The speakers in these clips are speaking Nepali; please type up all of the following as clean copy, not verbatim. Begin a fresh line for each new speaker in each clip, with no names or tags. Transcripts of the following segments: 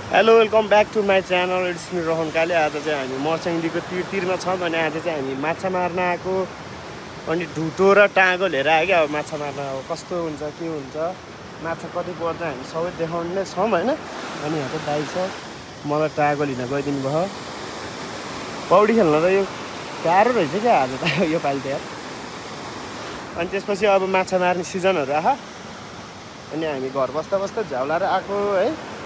Hello welcome back to my channel it's me Rohan Kale. आज चाहिँ हामी मर्स्याङडीको तिरमा छौँ अनि आज चाहिँ हामी माछा मार्न आएको अनि ढुटो र टाँगो लिएर आयो क्या। अब माछा मार्न अब कस्तो हुन्छ के हुन्छ माछा कति पर्छ हामी सबै देखाउने नै छौँ होइन। अनि यहाँको दाइ छ मलाई टाँगो लिन गइदिनु भयो। पौडी खेल्न त यो गाह्रो रहेछ क्या आज त यो पालि त यार। अनि त्यसपछि अब माछा मार्ने सिजनहरू आयो अनि हामी घर बस्दा बस्दा झ्याउलाएर आएको है।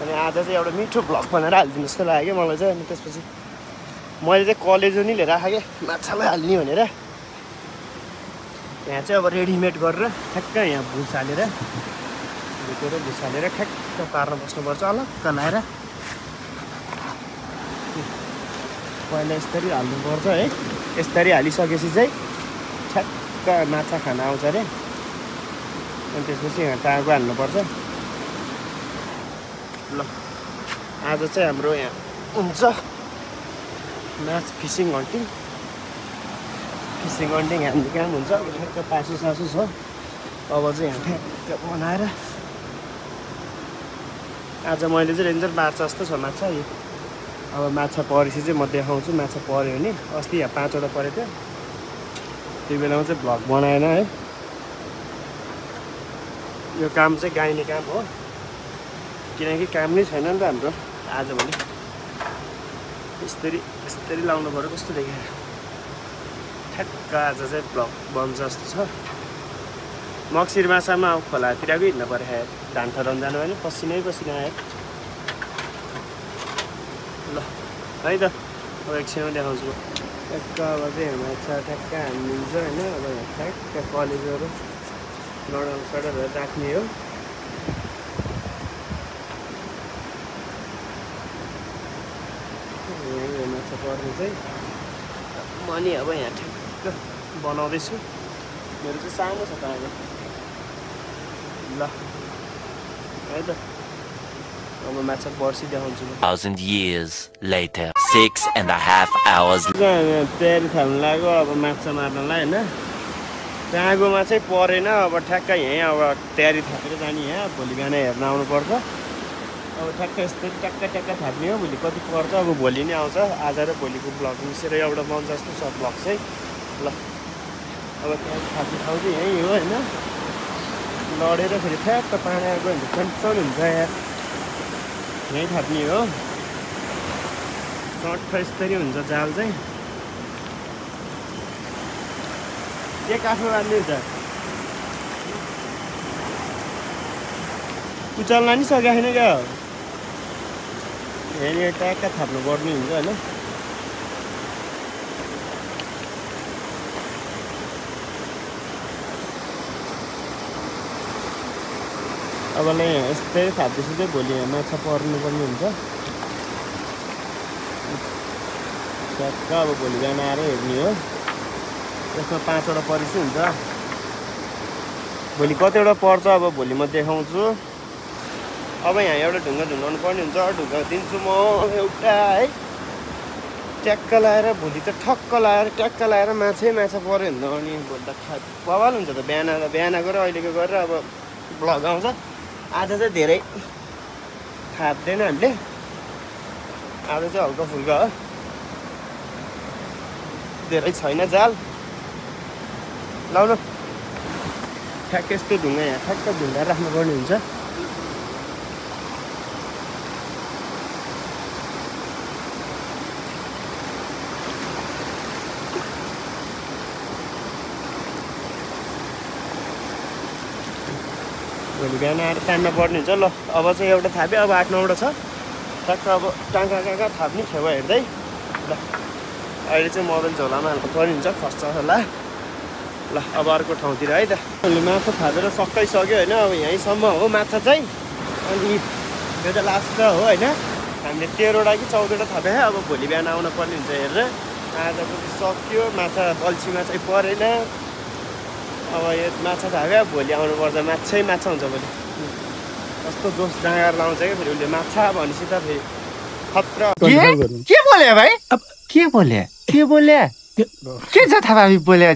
अनि आज चाहिँ एउटा मिठो भ्लग बनाएर हालिदिनु जस्तो लाग्यो क्या मलाई चाहिँ। अनि त्यसपछि मैले चाहिँ कलेजो नि लिएर आएको क्या माछालाई हाल्ने भनेर। यहाँ चाहिँ अब रेडिमेड गरेर ठ्याक्क यहाँ भुस हालेर भुटेर भुस हालेर ठ्याक्क पार्न बस्नुपर्छ अलग्ग लाएर। पहिला यसरी हाल्नुपर्छ है। यसरी हालिसकेपछि चाहिँ ठ्याक्क माछा खान आउँछ अरे। अनि त्यसपछि यहाँ टाँगो हाल्नुपर्छ। ल आज चाहिँ हाम्रो यहाँ हुन्छ माछ फिसिङ हन्टिङ हान्ने काम हुन्छ। अब ठ्याक्क पासु सासु छ। अब चाहिँ यहाँ ठ्याक्क बनाएर आज मैले चाहिँ रेन्जर बार्छ जस्तो छ माछा यो। अब माछा परेपछि चाहिँ म देखाउँछु माछा पऱ्यो भने। अस्ति यहाँ 5वटा परेको थियो त्यो बेलामा चाहिँ भ्लग बनाएन है। यो काम चाहिँ गाइने काम हो किनकि काम नै छैन नि त हाम्रो आजभोलि। यस्तरी लाउनु पऱ्यो कस्तो देखेर ठ्याक्क आज चाहिँ भ्लग बन्छ जस्तो छ। मक्सिर माछामा अब खोलातिरको हिँड्नु पऱ्यो धान ठराउनु जानु भने पसिनै पसिना आयो। ल है त अब एकछिनमा देखाउँछु। ठ्याक्क अब चाहिँ माछा ठ्याक्क हानिदिन्छ होइन। अब ठ्याक्क कलेजहरू लडाउनु सडाउनु राख्ने हो। माछा पर्ने चाहिँ म नि अब यहाँ ठ्याक्क बनाउँदैछु। मेरो चाहिँ सानो छ त अहिले। ल है त अब माछा पर्सी देखाउँछु।
1000 years later 6.5 hours
तयारी थाल्नु लाग्यो अब माछा मार्नलाई होइन। टाँगोमा चाहिँ परेन अब ठ्याक्क यहीँ अब तयारी थापेर जाने। यहाँ भोलि बिहान हेर्न आउनुपर्छ। अब ठ्याक्क यस्तै ट्याक्क थाप्ने हो। भोलि कति पर्छ अब भोलि नै आउँछ। आज र भोलिको भ्लग मिसेर एउटा बन्छ जस्तो छ भ्लग चाहिँ। ल अब त्यहाँ थाप्ने ठाउँ चाहिँ यहीँ हो होइन। लडेर फेरि ठ्याक्क पानी आएको भने टेन्सन हुन्छ यार। यहीँ थाप्ने हो। चट्ट यस्तरी हुन्छ जाल चाहिँ। के काठमा बाँध्ने हुन्छ उचाल्न नि सकेको छैन क्या। यहाँनिर ट्याक्क थाप्नु पर्ने हुन्छ होइन। अब नै यस्तै थाप्दैछु चाहिँ भोलि यहाँ माछा पर्नुपर्ने हुन्छ। ट्याक्क अब भोलि बिहान आएर हेर्ने हो। यसमा 5वटा परेपछि हुन्छ। भोलि कतिवटा पर्छ अब भोलि म देखाउँछु। अब यहाँ एउटा ढुङ्गा झुन्डाउनु पर्ने हुन्छ। ढुङ्गा दिन्छु म एउटा है। ट्याक्क लाएर भोलि त ठक्क लाएर ट्याक्क लाएर माछा पऱ्यो भने त अनि भोलि त बवाल हुन्छ त। बिहान गरेर अहिलेको गरेर अब भ्लग आउँछ। आज चाहिँ धेरै थाप्दैन हामीले। आज चाहिँ हल्का फुल्का हो धेरै छैन जाल। लाउनु ठ्याक्क यस्तो ढुङ्गा यहाँ ठ्याक्क ढुङ्गा राख्नुपर्ने हुन्छ। भोलि बिहान आएर तान्न पर्ने हुन्छ। ल अब चाहिँ एउटा थाप्यो अब 8-9वटा छ। ठ्याक्क अब टाँगा कहाँ थाप्ने छेउ हेर्दै। ल अहिले चाहिँ मोबाइल झोलामा हाल्नु पर्ने हुन्छ खस्छ होला। ल अब अर्को ठाउँतिर है त। अहिले माछा थापेर सकिसक्यो होइन। अब यहीँसम्म हो माछा चाहिँ। अनि यो चाहिँ लास्ट हो होइन। हामीले 13वटा कि 14वटा थाप्यो। अब भोलि बिहान आउनु पर्ने हुन्छ हेरेर। आजको चाहिँ सक्यो माछा बल्छीमा चाहिँ परेन। अब यो माछा थाप्यो भोलि आउनुपर्छ। माछा हुन्छ भोलि। कस्तो जोस डाँगार लाउँछ क्या फेरि उसले माछा भनेपछि त फेरि खतरा।
के बोले भाइ? के बोले के छ थाहा बोले?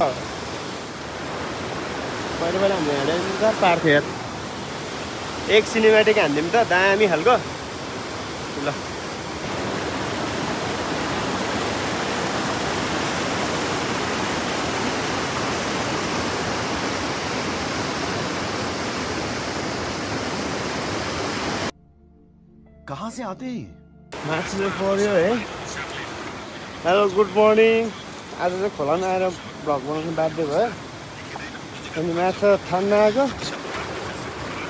पहिला हामीले हालेर पार्थ्यो यार। एक सिनेमेटिक हान्दिउँ त दामी खालको। ल
कहाँ से आते हैं?
माछा चाहिँ पर्यो है। Hello good morning. आज चाहिँ खोलामा आएर भ्लग बनाउनु बाध्य भयो। अनि माछा थान्न आएको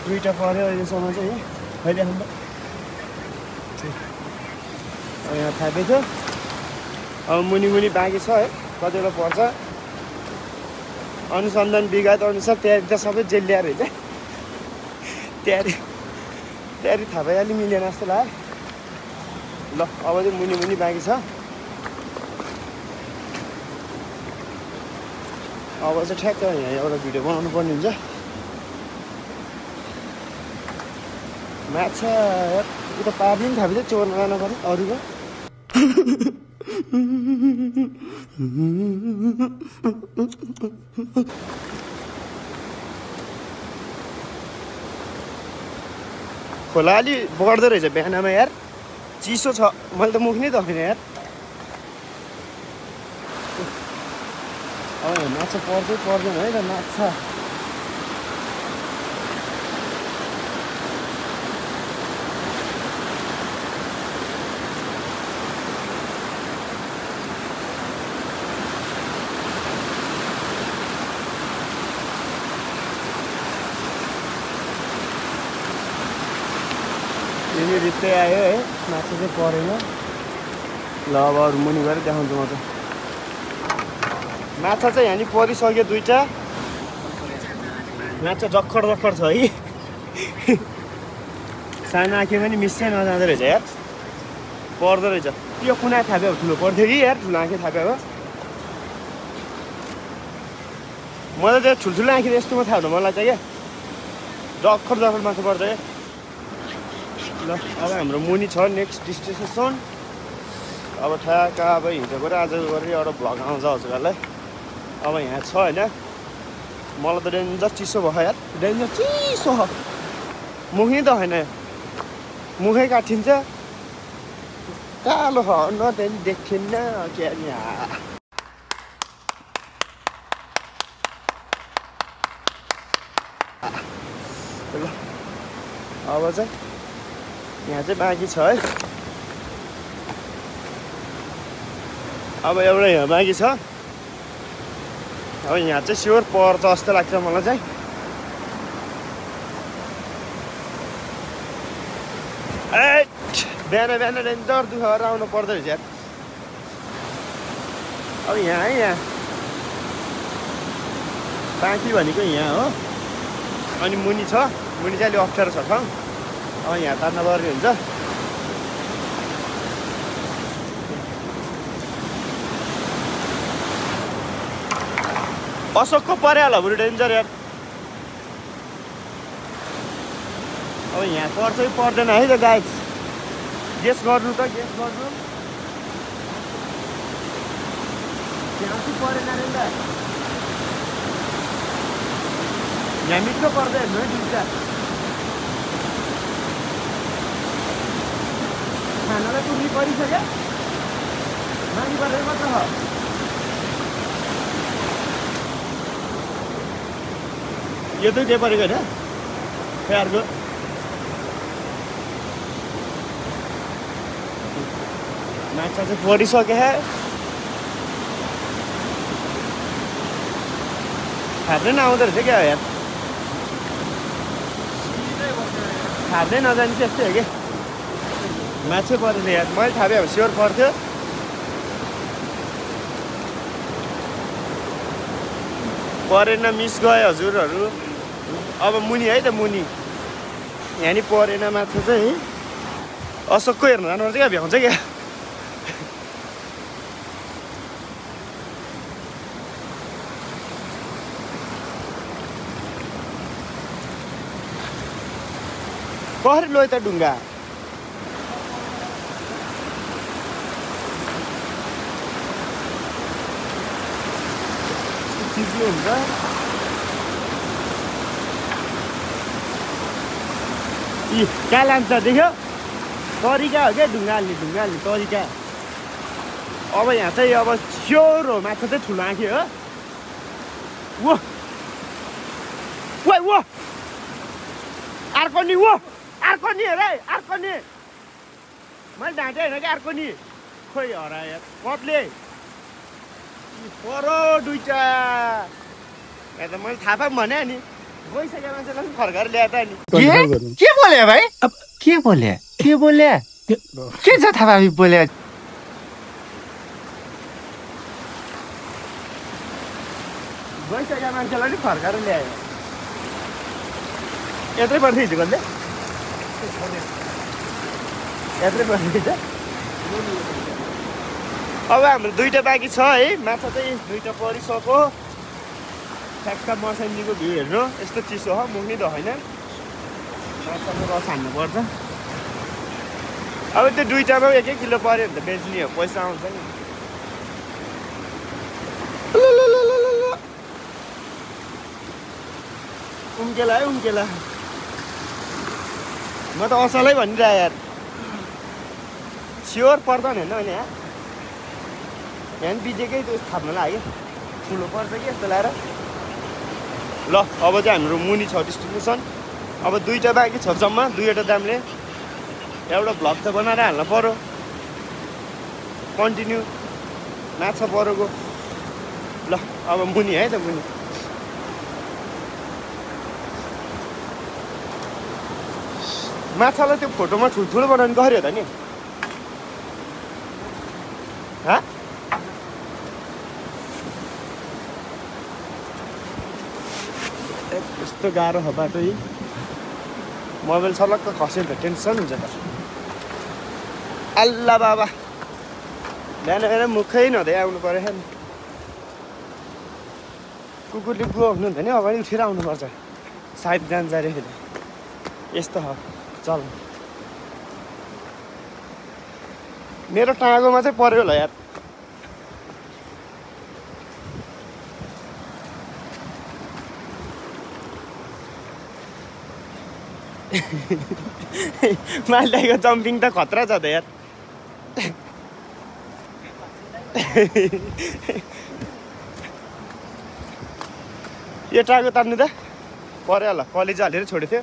2टा पर्यो अहिलेसम्म चाहिँ। अहिले हाम्रो यहाँ थापेको अब मुनि मुनि बाँकी छ है, कतिवटा पर्छ। अनुसन्धान विगत अनुसार तयारी त सबै जेलिया रहेछ। तयारी थाहा भइहाल्यो मिलेन जस्तो लाग्यो। ल अब चाहिँ मुनि मुनि बाँकी छ। अब चाहिँ ठ्याक्क यहाँ एउटा भिडियो बनाउनु पर्ने हुन्छ। माछा उता पार्ने पनि थाहा चोर्न जानु पर्ने अरूको। खोला अलि बढ्दो रहेछ बिहानमा यार, चिसो छ। मैले त मुख नै देख्दिनँ यार। अब यहाँ माछा पर्दै पर्दैन है त माछा। यिनी रित्तै आयो है, माछा चाहिँ परेन। ल अब अरू मुनि गएर देखाउँछु म चाहिँ। माछा चाहिँ यहाँ नि परिसक्यो 2टा। माछा जक्खड जक्खड छ है। सानो आँखी पनि मिस्सै नजाँदो रहेछ यार, पर्दो रहेछ। त्यो कुना थाप्यो ठुलो पर्थ्यो कि यार, ठुलो आँखी थाप्यो हो। मलाई चाहिँ ठुल्ठुलो आँखी यस्तोमा थाप्नु मन लाग्छ क्या, जक्खड जक्खड माछा पर्छ क्या। ल अब हाम्रो मुनि छ नेक्स्ट डेस्टिनेसन। अब ठ्याक्क अब हिजो गएर आज गरेर एउटा भ्लग आउँछ हजुरहरूलाई। अब यहाँ छ होइन, मलाई त डेन्जर चिसो भयो यार, डेन्जर चिसो हो। मुख नै त होइन, मुखै काटिन्छ। कालो हो न त्यहाँदेखि देखिन्न क्या यहाँ। ल अब चाहिँ यहाँ चाहिँ बाँकी छ है। अब एउटा यहाँ बाँकी छ। अब यहाँ चाहिँ स्योर पर्छ जस्तो लाग्छ मलाई चाहिँ। ए बिहान बिहान डेन्जर दुःख गरेर आउनु पर्दो रहेछ यार। अब यहाँ है, यहाँ बाँकी भनेको यहाँ हो। अनि मुनि छ, मुनि चाहिँ अलिक अप्ठ्यारो छ ठाउँ। अब यहाँ तार्न पर्ने हुन्छ। अशोकको परिहाल्यो बरु डेन्जर यार। अब यहाँ पर्छ कि पर्दैन है त गाइस, गेस गर्नु त, गेस गर्नु। यहाँ चाहिँ परेन अरे त, यहाँ मिठो पर्दै हेर्नु है 2टा। खानालाई पुग्नु परिसक्यो, माथि परेर मात्र हो। यो त त्यो परेको होइन अर्को। माछा चाहिँ परिसक्यो है, खाँदै नआउँदो रहेछ क्या यार, खाँदै नजाने चाहिँ यस्तै हो कि। माछा परेन यार, मैले थापेँ अब स्योर पर्थ्यो। परेन, मिस गयो हजुरहरू। अब मुनि है त, मुनि यहाँ नि परेन माछा चाहिँ। अशोकको हेर्नु जानुपर्छ क्या, भ्याउँछ क्या। कसरी लोइ त ढुङ्गा। चिप्लो हुन्छ। कहाँ लान्छ देख्यो, तरिका हो क्या ढुङ्गा हाल्ने तरिका। अब यहाँ चाहिँ अब स्योर हो माछा चाहिँ ठुलो आँखे हो। वो वो अर्को नि वो अर्को नि हेर अर्को नि मैले ढाँटे होइन कि अर्को नि खोइ हरायो कत्ले पर दुईटा यहाँ त मैले थाहा पाऊँ भने नि गइसक्यो मान्छेलाई पनि फर्काएर ल्याए त नि
के बोले भाइ के बोले के छ थाहा पाबी बोले
गइसक्यो मान्छेलाई नि फर्काएर ल्यायो यत्रै पर्छ हिजो कसले यत्रै पर्छ अब हाम्रो दुईटा बाँकी छ है माछा चाहिँ दुईटा परिसक्यो ठ्याक्क मर्साङ्गीको भ्यू हेर्नु यस्तो चिसो हो मुख नि त होइन माछाको रस हान्नुपर्छ अब त्यो दुईटामा 1-1 किलो पऱ्यो भने त बेच्ने हो पैसा आउँछ नि उम्केला है उम्केला म त असलै भनिरहे यार स्योर पर्दैन होइन अहिले यहाँ पनि बिजेकै त्यो थाप्न लाग्यो ठुलो पर्छ कि यस्तो लगाएर ल अब चाहिँ हाम्रो मुनि छ डिस्ट्रिब्युसन अब दुईटा बाँकी छ जम्मा दुईवटा दामले एउटा भ्लग त बनाएर हाल्न पर्यो कन्टिन्यू माछा परेको ल अब मुनि है त मुनि माछालाई त्यो फोटोमा ठुल्ठुलो बनाउनु गऱ्यो त नि यस्तो गाह्रो छ बाटो यी मोबाइल सलक्क खस्यो त टेन्सन हुन्छ त अल्ला बाबा बिहान मुखै नहुँदै आउनु पऱ्यो नि कुकुरले बुवा हुनुहुन्छ नि अगाडि उठेर आउनुपर्छ सायद जान्छ अरे फेरि यस्तो हो चल मेरो टाँगोमा चाहिँ पर्यो होला यार मालदाईको जम्पिङ त खतरा छ त यार यो टाँगो तान्नु त पर्यो होला कलेज हालेर छोडेको थियो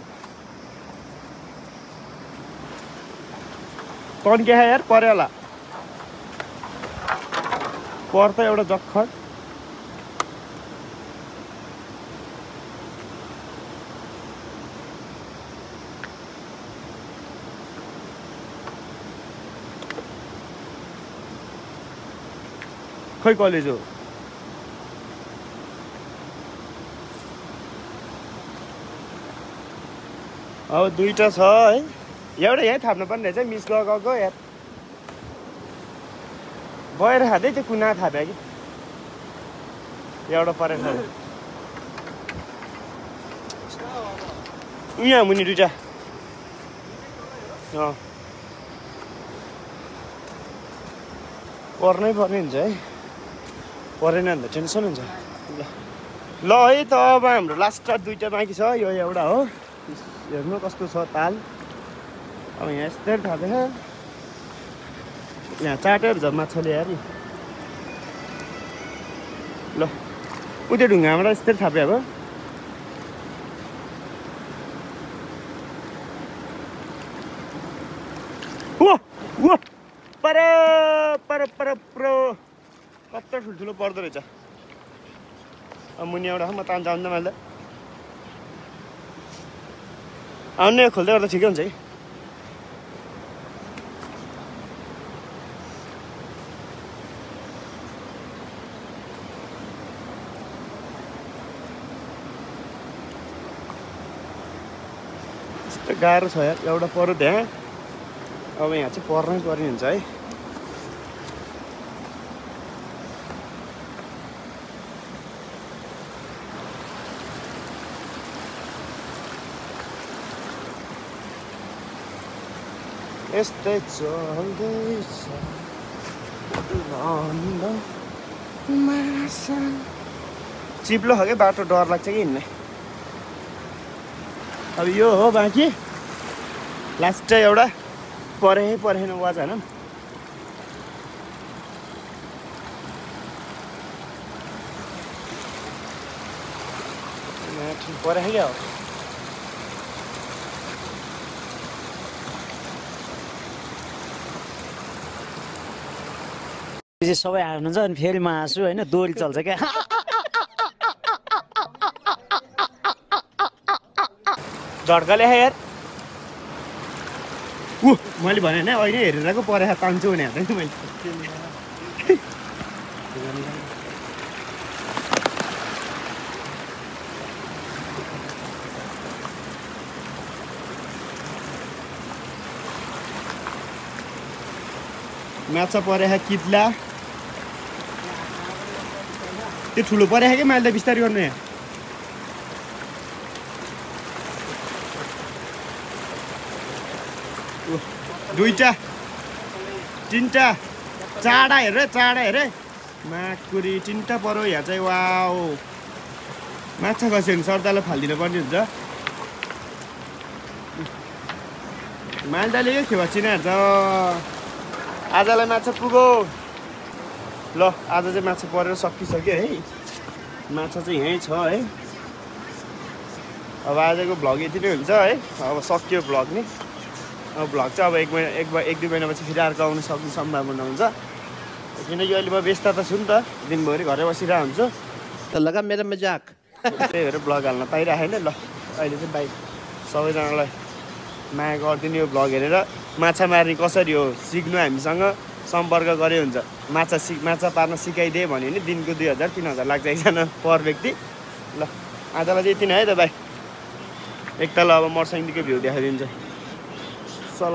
तन्के यार पर्यो होला पर्छ एउटा जक्खर खै कलेज हो अब दुईटा छ है एउटा यहीँ थाप्नु पर्ने रहेछ मिस गएको यार गएर खाँदै त्यो कुना थाप्यो कि एउटा परेछ यहाँ मुनि दुईटा पर्नै पर्ने हुन्छ है परेन भने त टेन्सन हुन्छ ल है त अब हाम्रो लास्ट दुईटा बाँकी छ यो एउटा हो हेर्नु कस्तो छ ताल अब यहाँ यस्तै थापेछ यहाँ चाटेर छ माछाले यार ल उयो ढुङ्गाबाट यस्तै थाप्यो अब पर पर पर पर कत्रो ठुल्ठुलो पर्दो रहेछ अब मुनि एउटा म तान्छ आउँदा मैले आउने खोल्दै गर्दा ठिकै हुन्छ है यस्तो गाह्रो छ यार एउटा पऱ्यो त्यहाँ अब यहाँ चाहिँ पर्नै पर्ने हुन्छ है यस्तै चल्दैछ चिप्लो खालको बाटो डर लाग्छ कि हिँड्ने अब यो हो बाँकी लास्ट एउटा परेन वाज होइन परे क्या हो
सबै हार्नुहुन्छ अनि फेरि म हाँस्छु होइन दोरी चल्छ क्या
झड्काले यार मैले भने होइन अहिले हेरेर परे तान्छु भने हेर्दैन मैले माछा परे कित्ला त्यो ठुलो परे कि मैले त बिस्तारै गर्नु यहाँ दुईटा तिनटा चाडा हेरे माकुरी तिनटा पऱ्यो यहाँ चाहिँ वाओ माछा खस्यो भने सर्दालाई फालिदिनु पर्ने हुन्छ मालदाले यो खेवा चिनाहरू छ आजलाई माछा पुगो ल आज चाहिँ माछा परेर सकिसक्यो है माछा चाहिँ यहीँ छ है अब आजको भ्लग यति नै हुन्छ है अब सक्यो भ्लग नि अब भ्लग चाहिँ अब एक दुई महिनापछि फेरि अर्को आउनु सक्ने सम्भावना हुन्छ किनकि अहिले म व्यस्त त छु नि त दिनभरि घरै बसिरहेको हुन्छु त लगा मेरो मजाक त्यही भएर भ्लग हाल्न पाइरहेको छैन ल अहिले चाहिँ बाई सबैजनालाई माया गरिदिनु यो भ्लग हेरेर माछा मार्ने कसरी हो सिक्नु हामीसँग सम्पर्क गरे हुन्छ माछा पार्न सिकाइदिए भन्यो भने दिनको 2000-3000 लाग्छ एकजना पर व्यक्ति ल आजलाई चाहिँ यति नै है त भाइ एकताल अब मर्साङदेखिको भ्यू देखाइदिन्छ ल